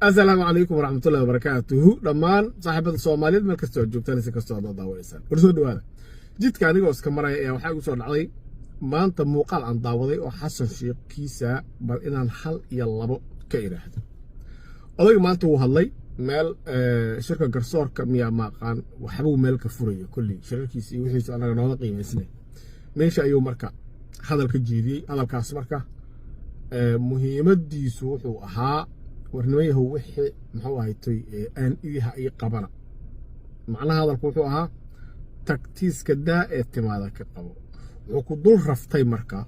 Asalaamu calaykum waraxmatullahi wabarakaatuhu dhammaan saaxiibada Soomaaliyeed, meel kastoo aad joogtaan, si kastoo aad daawaneysaan, war soo dhawaada. Jidka anigoo iska maraya ayaa waxaa igu soo dhacday maanta muuqaal aan daawaday oo Xasan Sheekhiisa, bal inaan hal iyo labo ka idhaahdo. Odayga maanta wuu hadlay meel shirka garsoorka miyaa maaqaan, waxbuu meel ka furaya. Kolley shirarkiisa iyo wixiisa annaga nooga qiimaysnay. Meesha ayuu marka hadal ka jeediyey. Hadalkaas marka muhiimadiisu wuxuu ahaa: warnimo yahow, wixii muxuu ahaytoy aan idiha ii qabana. Macnaha hadalku wuxuu ahaa tagtiiska daa ee timaada ka qabo. Wuxuu ku dul raftay marka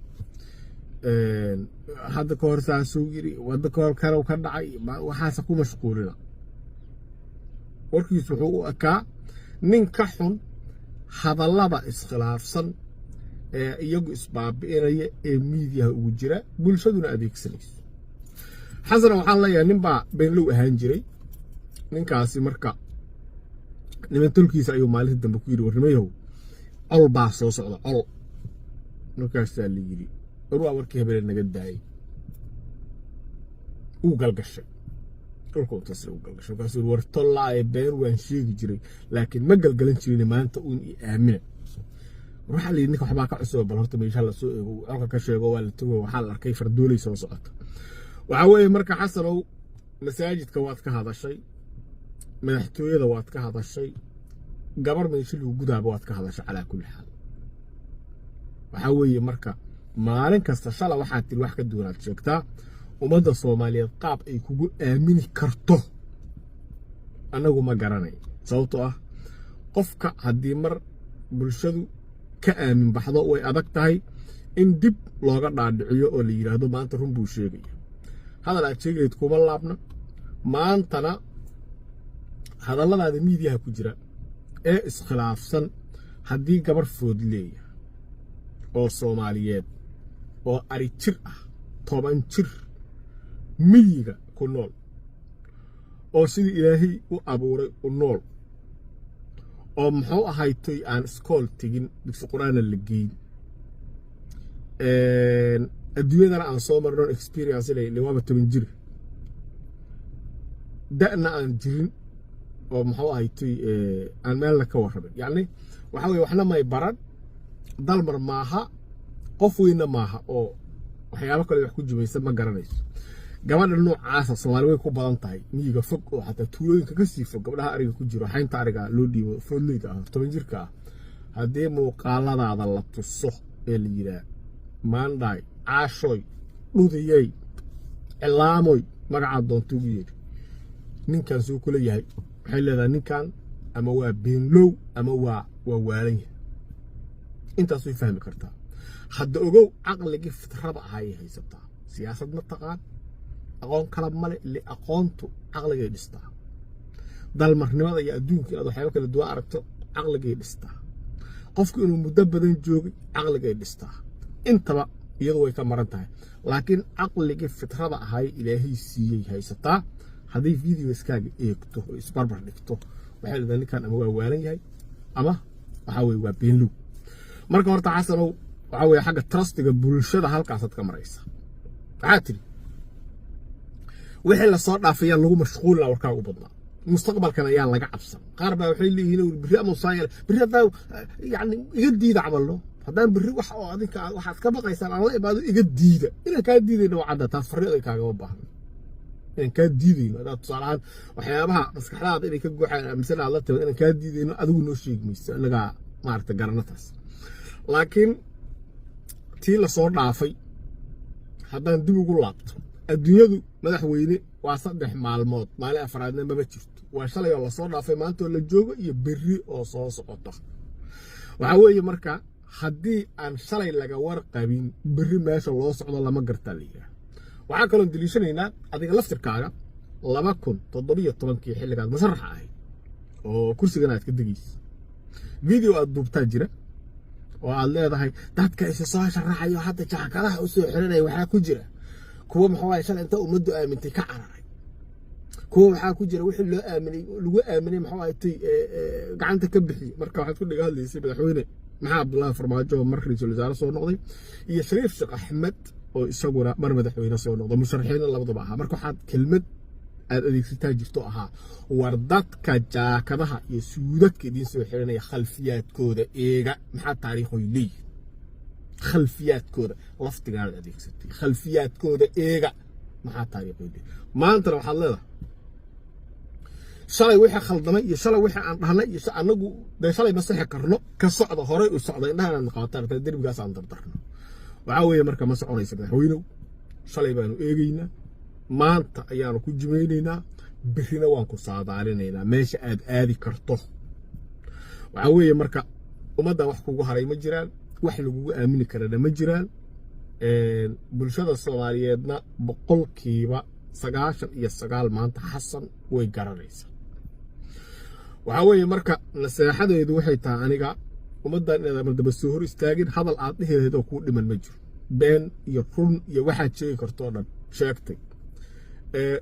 hadda ka hor saasuu yiri, wadda ka hor kalow ka dhacay, waxaase ku mashquulina. Warkiisu wuxuu u ekaa nin ka xun hadallada iskhilaafsan ee iyagu isbaabi'inaya ee miidiyaha ugu jira, bulshaduna adeegsanayso. Xasan, waxaan leeyahay, nin baa beenlow ahaan jiray. Ninkaasi marka niman tolkiisa ayuu maalinta dambe ku yidhi: "Warnimayahow, col baa soo socda, col." Markaasaa la yidhi: "War waa warkii habeen naga daayay." Wuu galgashay dhulka intaas uu galgashay. Markaasuu yidhi: "War tollaaye, been waan sheegi jiray, laakiin ma galgalan jirin. Maanta uun i aamina." Waxaa la yidhi ninka waxbaa ka cusub, bal horta meesha la soo eego. Colka ka sheego, waa la tago, waxaa la arkay fardooley soo socota. Waxaa weeye marka, Xasanow, masaajidka waad ka hadashay, madaxtooyada waad ka hadashay, gabar meesha lagu gudaaba waad ka hadashay. Calaa kulli xaal, waxaa weeye marka maalin kasta shala waxaad tiri wax ka duwanaad sheegtaa. Ummadda Soomaaliyeed qaab ay kugu aamini karto annagu ma garanay, sababtoo ah qofka haddii mar bulshadu ka aamin baxdo, way adag tahay in dib looga dhaadhiciyo oo la yidhaahdo maanta run buu sheegaya. Hadal aad sheegayd kuma laabna. Maantana hadalladaada miidiyaha ku jira ee iskhilaafsan, haddii gabar food leeya oo Soomaaliyeed oo ari jir ah, 10 jir, miyiga ku nool, oo sidii Ilaahay u abuuray u nool, oo muxuu ahaytoy aan iskool tegin, dugsi Qur-aana la geyn, adduunyadana aan soo marnon experience le, waaba 10 jir, da'na aan jirin, oo muxuu ahaytoy aan meelna ka warrabin, yacni waxaa weye waxna may baran, dalmar maaha, qof weynna maaha, oo waxyaabo kale wax ku jimaysa ma garanayso. Gabadha noocaasa Soomaali way ku badan tahay, miyiga fog oo xataa tuulooyinka ka sii fog, gabdhaha ariga ku jiro, xaynta ariga loo dhiibo, foodleyda ah, 10 jirka ah, haddii muuqaaladaada la tuso ee la yidhaah maandhaay, caashoy, dhudiyey, cilaamoy, magacaad doonta ugu yeedhi, ninkan suu kula yahay, waxay leedahay ninkan ama waa beenlow ama waa waalan yahay. Intaas way fahmi kartaa. Hadda ogow, caqligii fitrada ahayay haysataa. Siyaasad ma taqaan, aqoon kala male ile. Aqoontu caqligay dhistaa, dalmarnimada iyo adduunka inaad waxyaaba kala duwan aragto caqligay dhistaa, qofku inuu muddo badan joogay caqligay dhistaa. Intaba iyadu way ka maran tahay, laakiin caqligii fitrada ahay Ilaahay siiyey haysataa. Hadday videoskaaga eegto oo isbarbar dhigto, waxay leedahay ninkan ama waa waalan yahay ama waxaa weye waa beenlow. Marka horta, Xasanow, waxaa weye xagga trustiga bulshada halkaasaad ka maraysa. Waxaa tiri wixii lasoo dhaafayaa lagu mashquulina, warkaa ugu badnaa mustaqbalkan ayaa laga cabsan. Qaar baa waxay leeyihiin berri ama saayel, berri haddaa yani iga diida camalno, haddaan berri wax oo adinka waxaad ka baqaysaan aan la imaado, iga diida. Inaan kaa diidayno waa cadda, taas farriiq ay kaagama baahna inaan kaa diidayno. Haddaad tusaale ahaan waxyaabaha maskaxdaada inay ka guuxaan aaminsan aad la timid, inaan kaa diidayno adigu noo sheegi mayso, innagaa maaragta garana taas. Laakiin tii lasoo dhaafay haddaan dib ugu laabto, adduunyadu, madaxweyne, waa 3 maalmood, maalin afraadna maba jirto. Waa shalay oo lasoo dhaafay, maanta oo la joogo iyo berri oo soo socota. Waxaa weeye marka haddii aan shalay laga warqabin, berri meesha loo socdo lama gartaa la yidhaah. Waxaa kaloon deliishanaynaa adiga laftirkaaga 2017-kii xilligaad musharaxa ahayd oo kursigan aad ka degaysa, video aad duubtaa jira oo aad leedahay dadka isa soo sharaxayo hadda jaakadaha u soo xiranaya waxaa ku jira kuwa muxuu ahay shalay inta ummaddu aamintay ka cararay, kuwa waxaa ku jira wixii loo aaminay, lagu aaminay, muxuu ahay tay gacanta ka bixiyey. Marka waxaad ku dhiga hadlaysay madaxweyne Maxaa Cabdullaahi Farmaajo oo mar ra'iisul wasaare soo noqday iyo Shariif Sheekh Axmed oo isaguna mar madaxweyne soo noqday, musharaxiina labadaba ahaa. Marka waxaad kelmad Aad adeegsataa jirto ahaa, war dadka jaakadaha iyo suudadka idiin soo xiranaya khalfiyaadkooda eega, maxaa taariikhoy leeyihin? Khalfiyaadkooda laftigaanaad adeegsatay, khalfiyaadkooda eega, maxaa taariikhoy leeyihin? Maantana waxaad leedahay shalay wixii khaldamay iyo shalay wixii aan dhahnay iyo anagu dee shalay ma sixi karno, ka socda, horey u socda, indhahan qabataan, derbigaas aan dardarno. Waxaa weeye marka ma soconaysa, madaxweynow. Shalay baanu eegaynaa, maanta ayaanu ku jimaynaynaa, birina waan ku saadaalinaynaa meesha aad aadi karto. Waxaa weeye marka ummaddan wax kugu haray ma jiraan, wax lagugu aamini karana ma jiraan. Bulshada Soomaaliyeedna 99% maanta Xasan way garanaysaa. Waxaa weeye marka naseexadeedu waxay tahay aniga ummaddan inaad mardaba soo hor istaagin. Hadal aad dhihi lahayd oo kuu dhiman ma jiro. Been iyo run iyo waxaad sheegi kartoo dhan sheegtay.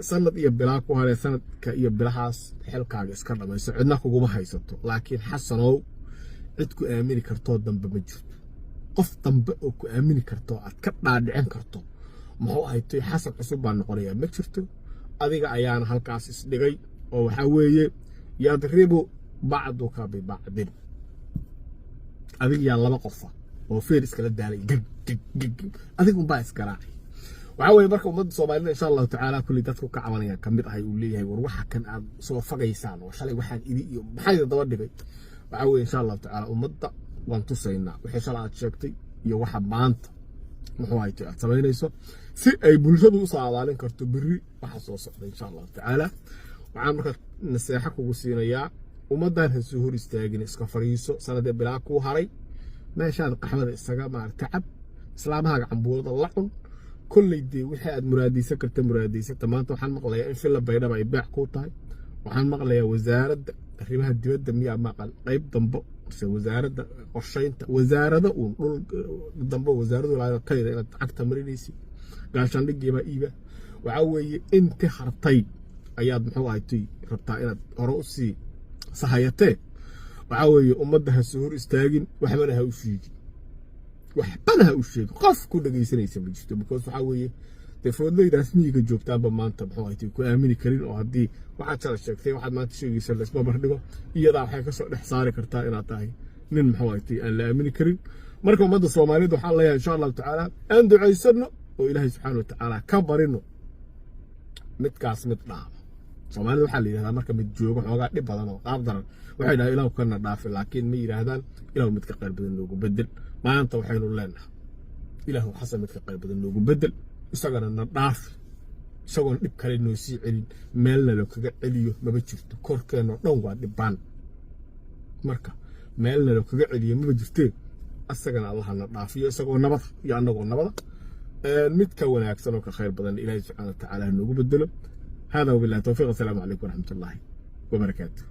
Sanad iyo bilaa ku haree, sanadka iyo bilahaas xilkaaga iska dhamayso, cidna kuguma haysato. Laakiin Xasanow, cid ku aamini kartoo dambe ma jirto. Qof dambe oo ku aamini karto, aad ka dhaadhicin karto muxuu ahaytoy Xasan cusub baa noqonayaa, ma jirto. Adiga ayaana halkaas isdhigay oo waxaa weeye yadribu bacduka bibacdin. Adiga yaa laba qofa oo feer iskala daalay, geg geg geg, adiga unbaa isgaraacay. Waxaa weeye marka ummadda Soomaalida, insha Allahu tacaala, kulli dadku ka cabanaya ka mid ahay uu leeyahay, war waxa kan aad soo fagaysaan oo shalay waxaan idi iyo maxaa daba dhigay? Waxaa weeye, insha Allahu tacaala, ummadda waan tusaynaa wixii shalay aad sheegtay iyo waxa maanta muxuu ahaytay aad samaynayso, si ay bulshadu u saadaalin karto berri waxa soo socda, insha Allahu tacaala. Waxaan marka naseexo kugu siinayaa, ummaddan ha soo hor istaagin, iska fariiso. Sanadee bilaa kuu haray, meeshaad qaxwada isaga maaragta cab, islaamahaaga cambuurada la cun. Kolley dee wixii aad muraadaysan karta muraadaysata. Maanta waxaan maqlayaa in Villa Baydhaba ay beec kuu tahay. Waxaan maqlayaa Wasaaradda Arrimaha Dibadda miyaa maqal qayb dambo mise Wasaaradda Qorsheynta, wasaarado uun dhul dambo wasaaradu kayda inaad cagta marinaysid, gaashaandhigiibaa iiba. Waxaa weeye inti hartay ayaad muxuu ahatay rabtaa inaad hore usii sahayatee. Waxaa weeye ummadda ha soo hor istaagin, waxbana ha u sheegin, waxbana ha u sheegin. Qof ku dhegaysanaysa ma jirto, because waxaa weeye dee foodleydaas miyiga joogtaanba maanta muxuu ahatay ku aamini karin, oo haddii waxaad shala sheegtay waxaad maanta sheegaysa laisma bardhigo, iyadaa waxay kasoo dhex saari kartaa inaad tahay nin muxuu ahatay aan la aamini karin. Marka ummadda Soomaaliyeed waxaan leeyahay, insha Allahu tacaala, aan ducaysano oo Ilaahay subxaana watacaala ka barino midkaas mid dhaama. Soomaalida waxaa la yidhahdaa marka mid joogo xoogaa dhib badan oo qaab daran, waxay dhahaan Ilaahu kana dhaafi, laakiin ma yidhaahdaan Ilaahu mid ka qayr badan noogu bedel. Maanta waxaynu leenahay, Ilaahu Xasan mid ka qayr badan noogu bedel, isagana na dhaafi, isagoon dhib kale noo sii celin. Meelna loo kaga celiyo maba jirto, korkeennoo dhan waa dhibbaan. Marka meelna loo kaga celiyo maba jirtee, asagana Allaha na dhaafiyo isagoo nabada iyo annagoo nabada, mid ka wanaagsan oo ka khayr badan Ilaahay subxaana watacaala noogu bedelo. Hada wabillahi towfiiq. Assalaamu calaykum waraxmat ullaahi wabarakaatuh.